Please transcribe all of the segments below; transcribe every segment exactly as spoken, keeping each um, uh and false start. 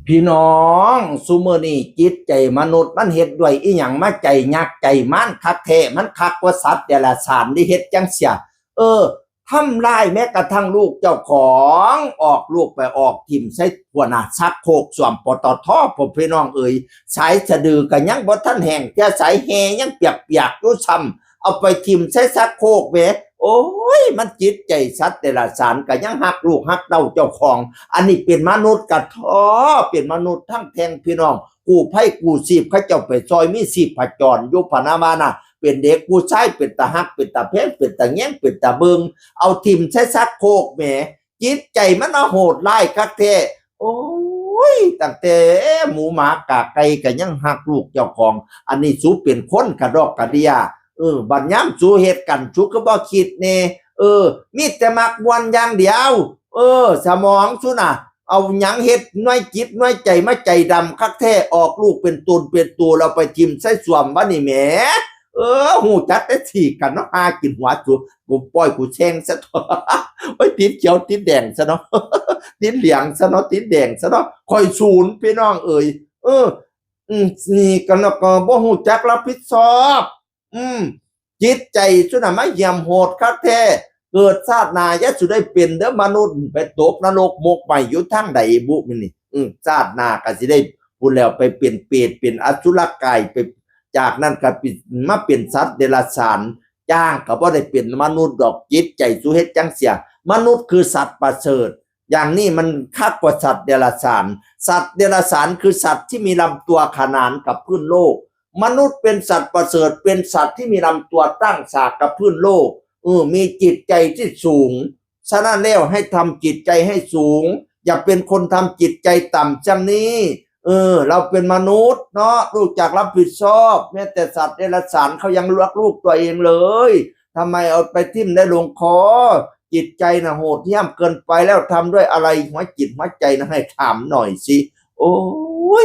พี่น้อง ซุมื้อนี้จิตใจมนุษย์มันเฮ็ดด้วยอิหยังมา ใจยักษ์ใจมารคักแท้ มันคักกว่าสัตว์เดรัจฉานที่เฮ็ดจังเสีย เออ ทำลายแม้กระทั่งลูกเจ้าของ ออกลูกไปออกถิ่มใส่พวกน่ะชักโครกส้วม ปตท พวกพี่น้องเอ๋ย สายสะดือก็ยังบ่ทันแห้ง แต่สายแฮยังเปียกๆอยู่ซ้ำ เอาไปถิ่มใส่ชักโครกแหม โอ้ย มันจิตใจสัตว์เดรัจฉานก็ยังฮักลูกฮักเต้าเจ้าของ อันนี้เป็นมนุษย์กะท้อ เป็นมนุษย์ทั้งแท่งพี่น้อง กู้ภัยกู้ชีพเขาเจ้าไปซอย มีชีพจรอยู่พะนะว่าน่ะ เป็นเด็กผู้ชายเป็นตาฮัก เป็นตาแพง เป็นตาแยง เป็นตาเบิ่ง เอาถิ่มใส่ชักโครกแหม จิตใจมันน่ะโหดร้ายคักแท้ โอ้ย ตั้งแต่หมูหมากาไก่ก็ยังฮักลูกเจ้าของ อันนี้สูเป็นคนกะดอกกะเดี้ย เออ บัดยามสูเฮ็ดกัน สูคือบ่คิดแน่ เออ มีแต่มักม่วนอย่างเดียว เออ สมองสูน่ะ เอาหยังเฮ็ด หน่วยจิตหน่วยใจมาใจดำคักแท้ ออกลูกเป็นตนเป็นตัว แล้วไปถิ่มใส่ส้วมวะนี่แหม เออ ฮู้จักแต่ซี้กันเนาะ หากินหัวสู กูปล่อยกูแช่งซะเถาะ โอ้ย ติดเขียวติดแดงซะเนาะ ติดเหลืองซะเนาะ ติดแดงซะเนาะ ข้อยสูนพี่น้องเอ๋ย เออ อืม นี่กันแล้วก็บ่ฮู้จักรับผิดชอบ อืม จิตใจสุน่ะมาเยี่ยมโหดคักแท้ เกิดชาติหน้าอย่าสุได้เป็นเด้อมนุษย์ ไปตกนรกหมกไหม้อยู่ทางใดบุมื้อนี้ อืม ชาติหน้าก็สิได้พู้นแล้ว ไปเป็นเปรต เป็นอสุรกาย ไป จากนั้นก็เป็น มาเป็นสัตว์เดรัจฉาน จ้างก็บ่ได้เป็นมนุษย์ดอก จิตใจสุเฮ็ดจังเสีย มนุษย์คือสัตว์ประเสริฐ อย่างนี้มันคักกว่าสัตว์เดรัจฉาน สัตว์เดรัจฉานคือสัตว์ที่มีลำตัวขนานกับพื้นโลก มนุษย์เป็นสัตว์ประเสริฐ เป็นสัตว์ที่มีลำตัวตั้งฉากกับพื้นโลก เออ มีจิตใจที่สูง ฉะนั้นแล้วให้ทำจิตใจให้สูง อย่าเป็นคนทำจิตใจต่ำจังนี้ เออ เราเป็นมนุษย์เนาะ รู้จักรับผิดชอบ แม้แต่สัตว์เดรัจฉานเขายังรักลูกตัวเองเลย ทำไมเอาไปถิ่มได้ลงคอ จิตใจน่ะโหดเหี้ยมเกินไปแล้ว ทำด้วยอะไร หัวจิตหัวใจนะ ให้ถามหน่อยสิ โอ้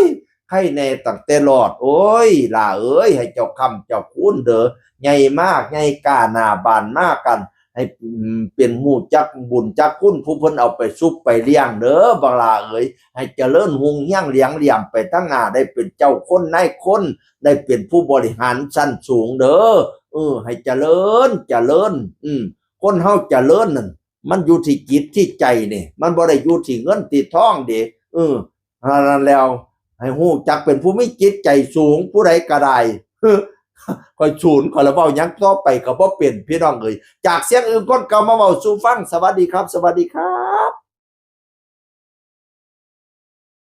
ย ใครแน่ตั้งแต่รอด โอ้ย หล้าเอ้ย ให้เจ้าค่ำเจ้าคูณเด้อ ใหญ่มาก ใหญ่กล้าหน้าบานมากกัน ให้ อืม เป็นฮู้จักบุญจักคุณ ผู้เพิ่นเอาไปซุบไปเลี้ยงเด้อ บักหล้าเอ้ย ให้เจริญฮุ่งเฮียงเหลียงเหลี่ยมไปทางหน้า ได้เป็นเจ้าคนนายคน ได้เป็นผู้บริหารชั้นสูงเด้อ เออ ให้เจริญ เจริญ อืม คนเฮาเจริญนั่น มันอยู่ที่จิตที่ใจนี่ มันบ่ได้อยู่ที่เงินที่ทองเด้ เออ ฉะนั้นแล้ว ให้ฮู้จักเป็นผู้มีจิตใจสูง ผู้ใดก็ได้ ข้อยสูน ข้อยละเว้าหยังต่อไปก็บ่เป็น พี่น้องเอ๋ย จากเสียงอื่นคนเก่ามาเว้าสู่ฟัง สวัสดีครับ สวัสดีครับ